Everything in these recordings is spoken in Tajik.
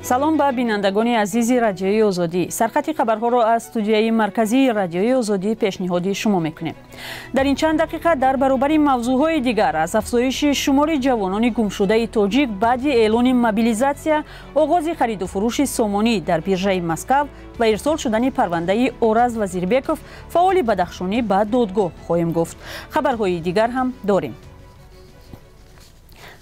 Салом ба бинандагони азизи Радиои Озодӣ. Сархати хабарҳоро аз студияи марказии Радиои Озодӣ пешниҳоди шумо мекунем. Дар ин чанд дақиқа дар баробари мавзӯъҳои дигар аз афзоиши шумори ҷавонони гумшудаи тоҷик баъди эълони мобилизатсия, оғози хариду фурӯши сомонӣ дар биржаи Москав ва ирсол шудани парвандаи Ораз Вазирбеков, фаъоли бадахшонӣ, ба додгоҳ хоҳем гуфт. Хабарҳои дигар ҳам дорем.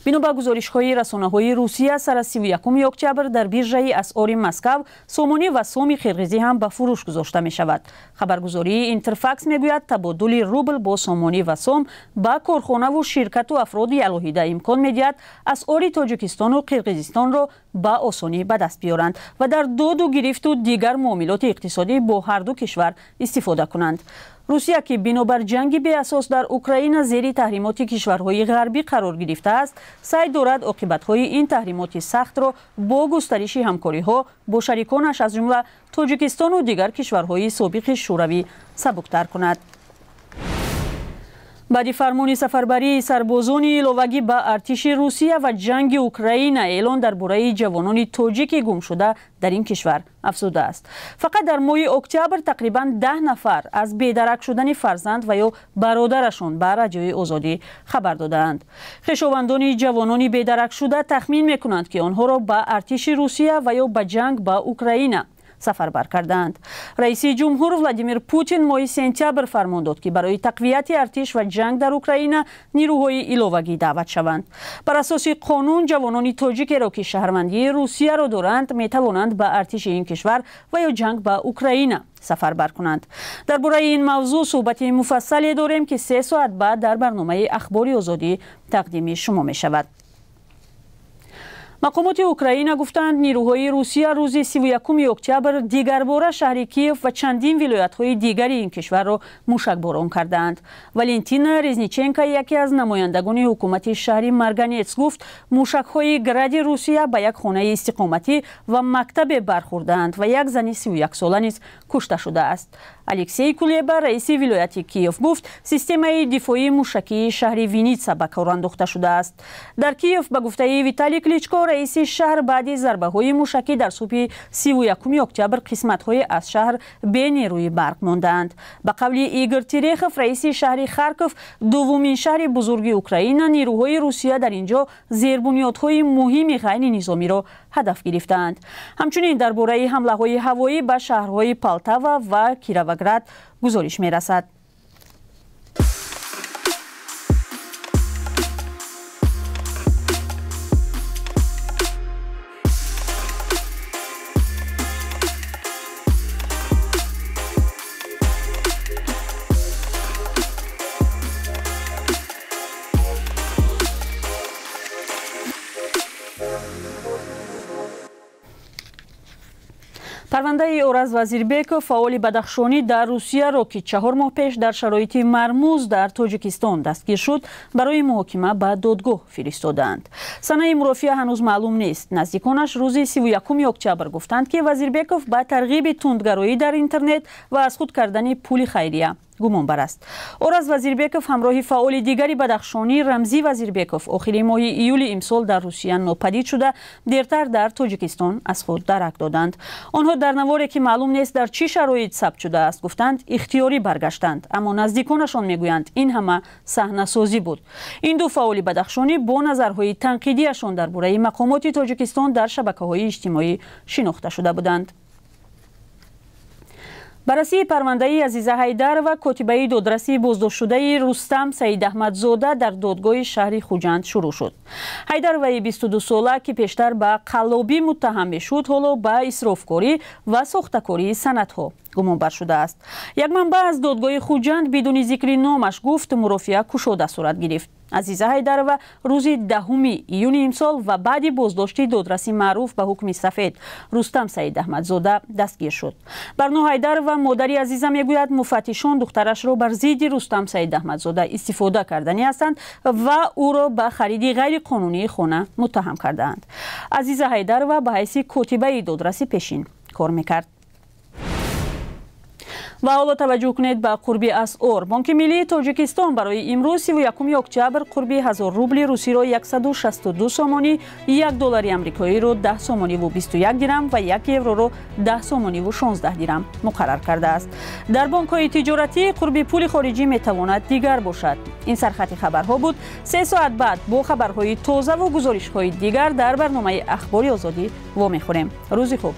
Бино ба гузоришҳои расонаҳои Русия, сар аз 31 октябр дар биржаи асъори Москав сомонӣ ва соми қирғизӣ ҳам ба фурӯш гузошта мешавад. Хабаргузории Интерфакс мегӯяд, табодули рубл бо сомонӣ ва сом ба корхонаву ширкату афроди алоҳида имкон медиҳад асъори Тоҷикистону Қирғизистонро ба осонӣ ба даст биёранд ва дар доду гирифту дигар муомилоти иқтисодӣ бо ҳар ду кишвар истифода кунанд. Русия, ки бинобар ҷанги беасос дар Украина зери таҳримоти кишварҳои ғарбӣ қарор гирифтааст, саъй дорад оқибатҳои ин таҳримоти сахтро бо густариши ҳамкориҳо бо шариконаш, аз ҷумла Тоҷикистону дигар кишварҳои собиқи Шӯравӣ, сабуктар кунад. Баъди фармони сафарбарии сарбозони иловагӣ ба артиши Русия ва ҷанги Украина, эълон дар бораи ҷавонони тоҷики гумшуда дар ин кишвар афзудааст. Фақат дар моҳи октябр тақрибан 10 нафар аз бедарак шудани фарзанд ва ё бародарашон ба Радиои Озодӣ хабар додаанд. Хешовандони ҷавонони бедаракшуда тахмин мекунанд, ки онҳоро ба артиши Русия ва ё ба ҷанг ба Украина сафарбар кардаанд. Раиси ҷумҳур Владимир Путин моҳи сентябр фармон дод, ки барои тақвияти артиш ва ҷанг дар Украина нирӯҳои иловагӣ даъват шаванд. Бар асоси қонун, ҷавонони тоҷикеро, ки шаҳрвандии Русияро доранд, метавонанд ба артиши ин кишвар ва ё ҷанг ба Украина сафарбар кунанд. Дар бораи ин мавзӯъ суҳбати муфассале дорем, ки 3 соат баъд дар барномаи Ахбори Озодӣ тақдими шумо мешавад. Мақомоти Украина гуфтанд, нирӯҳои Русия рӯзи 31 октябр дигарбора шаҳри Киев ва чандин вилоятҳои дигари ин кишварро мушакборон кардаанд. Валентина Резниченко, яке аз намояндагони ҳукумати шаҳри Марганец, гуфт, мушакҳои гради Русия ба як хонаи истиқоматӣ ва мактабе бархӯрдаанд ва як зани 31-сола низ кушта шудааст. Алексей Кулеба, раиси вилояти Киев, гуфт, системаи дифоии мушакии шаҳри Виница ба кор андохта шудааст. Дар Киев, ба гуфтаи Виталий Кличко, раиси шаҳр, баъди зарбаҳои мушакӣ дар субҳи 31 октябр қисматҳое аз шаҳр бе нерӯи барқ мондаанд. Ба қавли Игор Терехов, раиси шаҳри Харков, дуввумин шаҳри бузурги Украина, нирӯҳои Русия дар ин ҷо зербунёдҳои муҳими ғайринизомиро ҳадаф гирифтаанд. Ҳамчунин дар бораи ҳамлаҳои ҳавоӣ ба шаҳрҳои Полтава ва Кировоград гузориш мерасад. Парвандаи Ораз Вазирбеков, фаъоли бадахшонӣ дар Русияро, ки 4 моҳ пеш дар шароити мармуз дар Тоҷикистон дастгир шуд, барои муҳокима ба додгоҳ фиристодаанд. Санаи мурофиа ҳанӯз маълум нест. Наздиконаш рӯзи 31 октябр гуфтанд, ки Вазирбеков ба тарғиби тундгароӣ дар интернет ва аз худ кардани пули хайрия гумонбар аст. Ораз Вазирбеков ҳамроҳи фаъоли дигари бадахшонӣ Рамзӣ Вазирбеков охири моҳи июли имсол дар Русия нопадид шуда, дертар дар Тоҷикистон аз худ дарак доданд. Онҳо дар наворе, ки маълум нест дар чӣ шароит сабт шудааст, гуфтанд, ихтиёрӣ баргаштанд, аммо наздиконашон мегӯянд, ин ҳама саҳнасозӣ буд. Ин ду фаъоли бадахшонӣ бо назарҳои танқидиашон дар бораи мақомоти Тоҷикистон дар шабакаҳои иҷтимоӣ шинохта шуда буданд. Баррасии парвандаи Азиза Ҳайдарова, котибаи додраси боздоштшудаи Рустам Саидаҳмадзода, дар додгоҳи шаҳри Хуҷанд шурӯъ шуд. Ҳайдароваи 22-сола, ки пештар ба қаллобӣ муттаҳам мешуд, ҳоло ба исрофкорӣ ва сохтакории санадҳо гумонбар шудааст. Як манбаъ аз додгоҳи Хуҷанд бидуни зикри номаш гуфт, мурофиа кушода сурат гирифт. Азиза Ҳайдарова рӯзи 10 июни имсол ва баъди боздошти додраси маъруф ба ҳукми сафед Рустам Саидаҳмадзода дастгир шуд. Барно Ҳайдарова, модари Азиза, мегӯяд, муфаттишон духтарашро бар зидди Рустам Саидаҳмадзода истифода карданӣ ҳастанд ва ӯро ба хариди ғайриқонунии хона муттаҳам кардаанд. Азиза Ҳайдарова ба ҳайси котибаи додраси пешин кор мекард. Ва ҳоло таваҷҷӯҳ кунед ба қурби асъор. Бонки миллии Тоҷикистон барои имрӯз, 31 октябр, қурби 1000 рубли русиро 162 сомонӣ, 1 доллари амрикоиро 10 сомониву 21 дирам ва 1 евроро 10 сомониву 16 дирам муқаррар кардааст. Дар бонкҳои тиҷоратӣ қурби пули хориҷӣ метавонад дигар бошад. Ин сархати хабарҳо буд. 3 соат баъд бо хабарҳои тозаву гузоришҳои дигар дар барномаи Ахбори Озодӣ вомехӯрем. Рӯзи хуб.